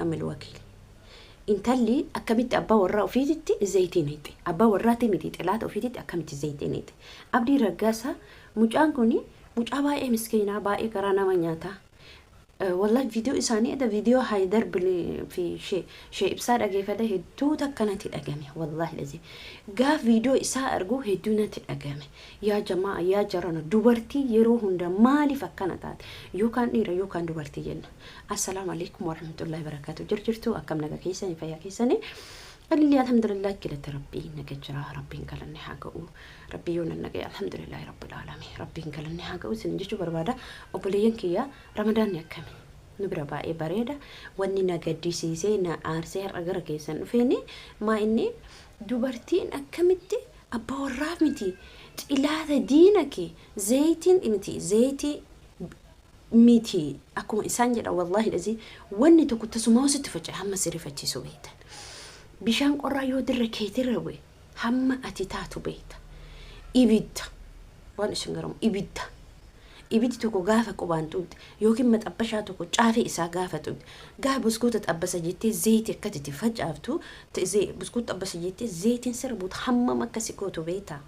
amil wakiil. Intalli akkamitti abbaa warraa ofiititti zayitii naqxe? Abbaa warraatti miti, xilaata ofiititti akkamitti zayitii naqxe? Abdii Raggaasaa mucaan kun mucaa baay'ee miskiinaa, baay'ee garaa nama nyaataa. Wallahi viidiyoo isaanii eda viidiyoo Haayidar fi shee ibsaa dhageeffadhe, hedduu takka natti dhagame. Wallahi lazim gaaf viidiyoo isaa argu hedduu natti dhagame. Yaa jamaa, yaa jarana, dubartii yeroo hunda maaliif akkana taate? Yookaan dhiira yookaan dubartii jenna. Assalaamu alaikum warahmatullahi wabarakatuh. Jirtu, akkam, naga keessanii, fayyaa keessanii? Alillee alhamdulillah, galata Rabbii, naga jira. Rabbiin galanne haa ga'u. Rabbii yoo nan naga'e, alhamdulillahi rabbil alamin, Rabbiin galanne haa ga'u isin jechuu barbaada. Obboleeyyan kiyya, Ramadaanni akkami? Nu bira baay'ee bareeda. Wanni na gaddisiisee na aarsee har'a gara keessan dhufeeni maa inni dubartiin akkamitti abbaa warraa miti, xilaata diina kee zayitiin miti, zayitii miti, akkuma isaan jedhan, wallaahi dhazii wanni tokko tasumaa sitti faca'e hamma si rifachiisu beektan. Bishaan qorraa yoo dirra keetirra bu'e hamma ati taatu beekta. Ibidda waan isin garamu, ibidda, ibiddi tokko gaafa qubaan tuqxe yookiin maxabbashaa tokko caafee isaa gaafa tuqxe, gaafa buskuuta xabbasa jettee zayitii akkati itti facaaftu, buskuuta xabbasa jettee zayitiin sirra buutu hammam akka si gootu beektaa?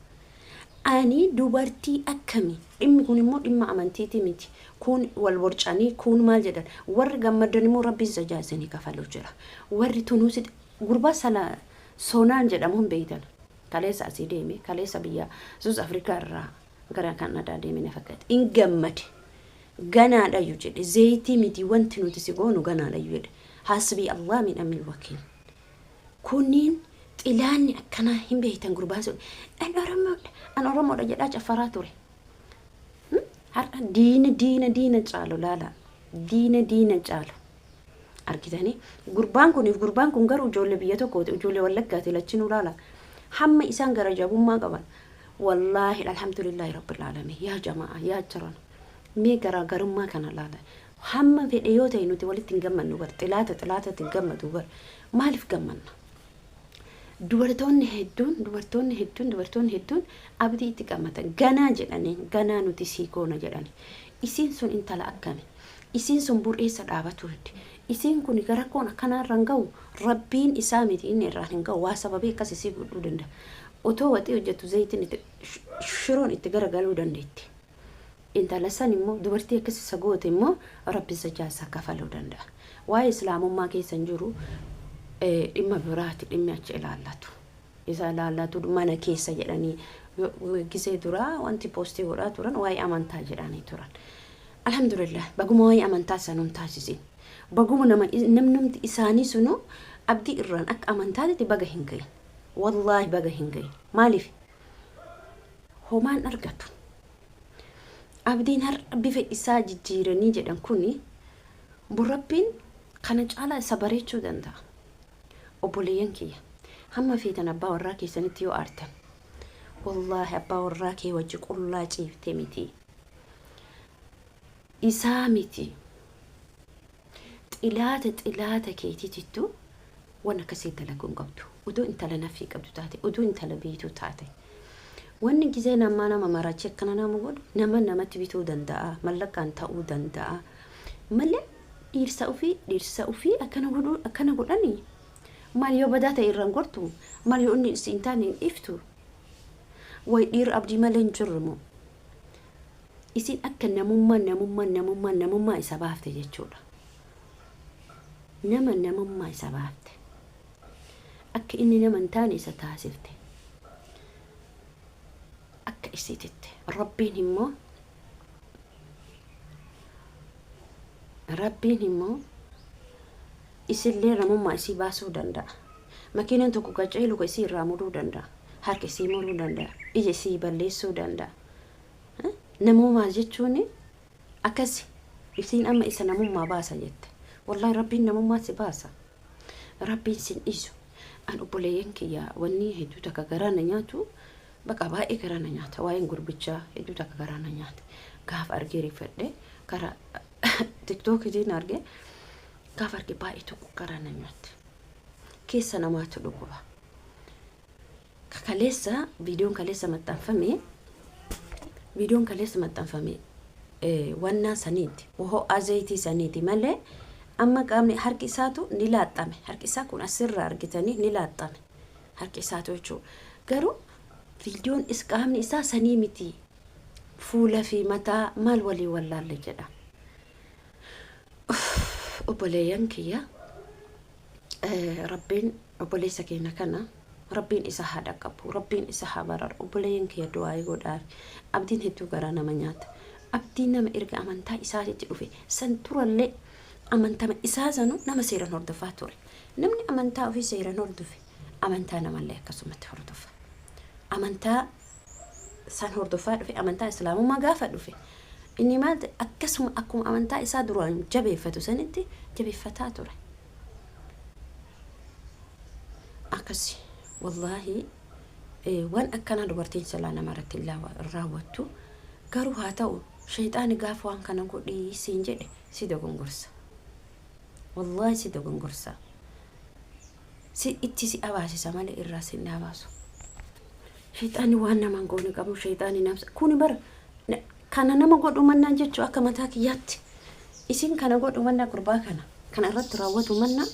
Ani dubartii akkami? Dhimmi kun immoo dhimma amantiiti miti. Kun wal borcanii, kun maal jedhan, warri gammadan immoo Rabbiin sajaa isinii kafaluu jira. Warri tunuusi gurbaa sana Sonaan jedhamu hin beektan. Kaleessa asii deeme, kaleessa biyya Suus Afrikaa irraa gara Kanadaa deeme na fakkaate. In gammade. Ganaadhayyu jedhe. Zayitii miti, wanti nuti si goonu ganaadhayyu jedhe. Hasbii Allah min amil wakiil. Kunniin xilaanni akkanaa hin beektan. Gurbaan sun an Oromoodha, an Oromoodha jedhaa caffaraa ture. Har'a diina diina diina caalu laala. Diina diina caalu. Argitanii, gurbaan kuniif gurbaan kun garuu ijoollee biyya tokkooti, ijoollee Wallaggaati lachinuu laala. Hamma isaan gara jabummaa qaban. Wallaahi alhamdulillahi rabbil alamin. Yaa jamaa, yaa jiran. Mee garaagarummaa kana laala. Hamma fedhe yoo ta'e nuti walitti hin gammannu bar, xilaata xilaatatti hin gammadu bar. Maaliif gammanna? Dubartoonni hedduun, dubartoonni hedduun, dubartoonni hedduun Abdii itti gammatan. Ganaa jedhanii, ganaa nuti sii goona jedhani. Isiin sun intala akkami? Isiin sun bur'eessa dhaabatu heddi. Isiin kun gara koon akkanaa irra hin ga'u, Rabbiin isaa miti, inni irraan hin ga'u, waa sababii akkas isii godhuu danda'a. Otoo waxii hojjettu zayitiin itti shiroon itti garagaluu dandeetti. Intala san immoo, dubartii akkas isa goote immoo Rabbi sajaa isaa kafaluu danda'a. Waa'ee islaamummaa keessa hin jiru, dhimma biraati dhimmi achi ilaallatu. Isa ilaallatu mana keessa jedhanii gisee duraa wanti poostii godhaa turan waa'ee amantaa jedhanii turan. Alhamdulillah, baguma waa'ee amantaa sanuun taasisin. Baguma nama namnumti isaanii sunu Abdii irraan akka amantaatitti baga hin gahin. Wallaahi baga hin gahin. Maaliif? Homaan argatu. Abdiin har'a bifa isaa jijjiiranii jedhan kuni Rabbiin kana caalaa isa bareechuu danda'a. Obboleeyyan kiyya, hamma feetan abbaa warraa keessanitti yoo aartan, wallaahi abbaa warraa kee wajji qullaa ciifte miti. Isaa miti. Xilaata xilaata keetiitittu waan akkasii dalaguu hin qabdu. Oduu intala nafii qabdu taate, oduu intala beektuu taate. Wanni gisee namaa nama maraachee akkana nama godhu, nama namatti bituu danda'a, mallaqaan ta'uu danda'a. Malee dhiirsa ofii, dhiirsa ofii akkana godhuu, akkana godhanii maal yoo badaa ta'e irraan gortu, maal yoo inni hin taane hin dhiiftu? Way dhiirri Abdii malee hin jirru moo? Isin akka namummaa namummaa namummaa namummaa isa baafte jechuudha. Nama namummaa isa baafte. Akka inni nama hin taane isa taasifte. Akka isiititti. Rabbiin immoo isillee namummaa isii baasuu danda'a. Makiinaan tokko qacee luka isii irraa muruu danda'a. Harka isii muruu danda'a. Ija isii balleessuu danda'a. Namummaa jechuun akkasi. Isiin amma isa namummaa baasa jette. Wallahi Rabbiin namummaa si baasa. Rabbiin sin dhiisu. An obboleeyyan kiyya, wanni hedduu takka garaa na nyaatu, baqa baay'ee garaa na nyaata. Waa'een gurbichaa hedduu takka garaa na nyaata. Gaafa argee rifadhe, karaa TikTokiitiin argee gaafa arge baay'ee tokko garaa na nyaate. Keessa namaatu dhukkuba. Kaleessa viidiyoon kaleessa maxxanfame, viidiyoon kaleessa maxxanfame wannaa saniiti, ho'a zayitii saniiti malee Amma qaamni harki isaatu ni laaxxame. Harki isaa kun asirraa argitanii ni laaxxame. Harki isaatu jechuudha. Garuu viidiyoon is qaamni isaa sanii miti. Fuula fi mataa maal walii wallaalle jedha. Obboleeyyan kiyya, Rabbiin obboleessa keenya kana Rabbiin isa haa dhaqqabu, Rabbiin isa haa bararu. Obboleeyyan kiyya, du'aa'ii godhaaf. Abdiin hedduu garaa nama nyaata. Abdiin nama erga amantaa isaatitti dhufe san durallee amantama isaa sanu nama seeran hordofaa ture. Namni amantaa ofii seeran hordofe amantaa namallee akkasumatti hordofa. Amantaa san hordofaa dhufe, amantaa Islaamummaa gaafa dhufe inni maal ta'e, akkasuma akkuma amantaa isaa duraan jabeeffatu sanitti jabeeffataa ture. Akkasi wallaahi waan akkanaa dubartiin silaa nama irratti hin raawwattu. Garuu haa ta'u, sheexaani gaafa waan kana godhii siin jedhe si dogongorsa. Wallaahi si dogongorsa. Si itti si abaasisa malee irraa si hin abaasu. Sheexaanni waan nama hin goone qabu, sheexaanni namsa. Kuni bara kana nama godhu mannaa jechuu akka mataa kiyyaatti. Isin kana godhu mannaa, gurbaa kana kana irratti raawwatu mannaa,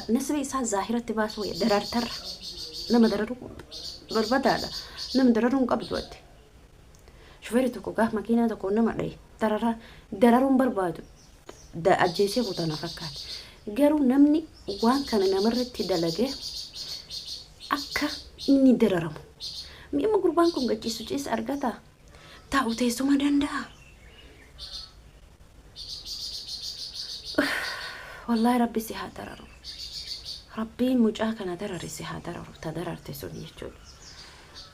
nasbii isaa zaahiratti baasuu wayya darartarra. Nama dararuu barbadaadha. Nama dararuu hin qabdu ati. Shufeerri tokko gaaf makiinaa tokko nama dhaye dararaa dararuun barbaadu ajjeesee kutana fakkaata. Garuu namni waan kana namarratti dalage akka inni dararamu. Mi'amma gurbaan kun gachiisu ciisa argata. Taa'u teessuma danda'a. Wallaahi Rabbi si haa dararu. Rabbiin mucaa kana darare si haa dararu. Ta dararte sun jechuudha.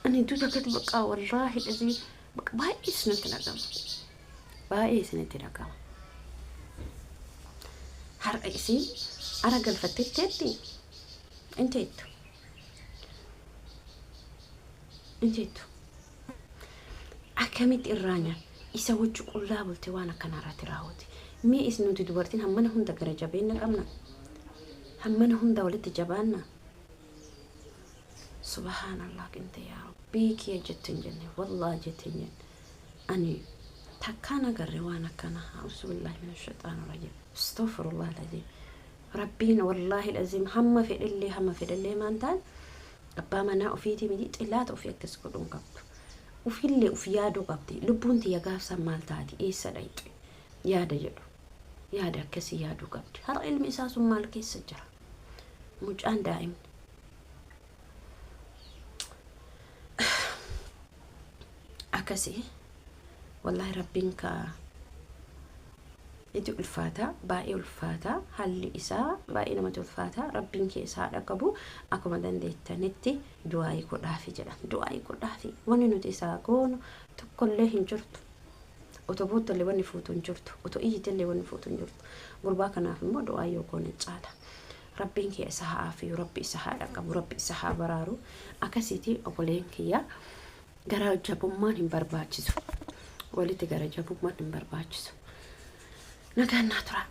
Ani iddoo takkatti bakka wallaahi dhazii bakka baay'ee isinitti dhagama. Baay'ee isinitti dhagama. Har'a isiin ara galfattetteetti hin teettu. Hin teettu. Akkamitti irraa nyaata? Isa wajji qullaa bulte waan akkanaa irratti raawwate. Mee isin nuti dubartiin hammana hunda gara jabeenya qabna? Hammana hunda walitti jabaanna? Subhaanallah, qinte yaa Rabbii kiyya jette hin jenne, wallaahi jette hin jenne. Ani takkaan agarre waan akkanaa. A'uuzubillahi mina shayxaani rajiim. Astaghfirullah alazim. Rabbiin wallaahi alazim hamma fedhellee maan ta'an abbaa manaa ofiitii miti xilaata ofii akkas godhuun qabdu. Ufillee uf yaaduu qabdi. Lubbuun tiyya gaafsan maal taati, eessa dhayxi yaada jedhu, yaada akkasii yaaduu qabdi. Har'a ilmi isaa sun maal keessa jira? Mucaan daa'imni. Akkasii wallaahi Rabbiin ka itti ulfaata, baay'ee ulfaata, haalli isaa baay'ee namatti ulfaata. Rabbiin keessaa haadha qabu. Akkuma dandeettanitti du'aayii godhaafi jedhan, du'aayii godhaafi. Wanni nuti isaa goonu tokkollee hin jirtu. Otoo boottallee wanni fuutu hin jirtu, otoo iyyitellee wanni fuutu hin jirtu. Gurbaa kanaaf immoo du'aa yoo goone caala. Rabbiin kee isa haa afiyu, Rabbi isa haa dhaqqabu, Rabbi isa haa baraaru. Akkasiiti obboleen kiyya, gara jabummaan hin barbaachisu, walitti gara jabummaan hin barbaachisu. Nagaan naa tura.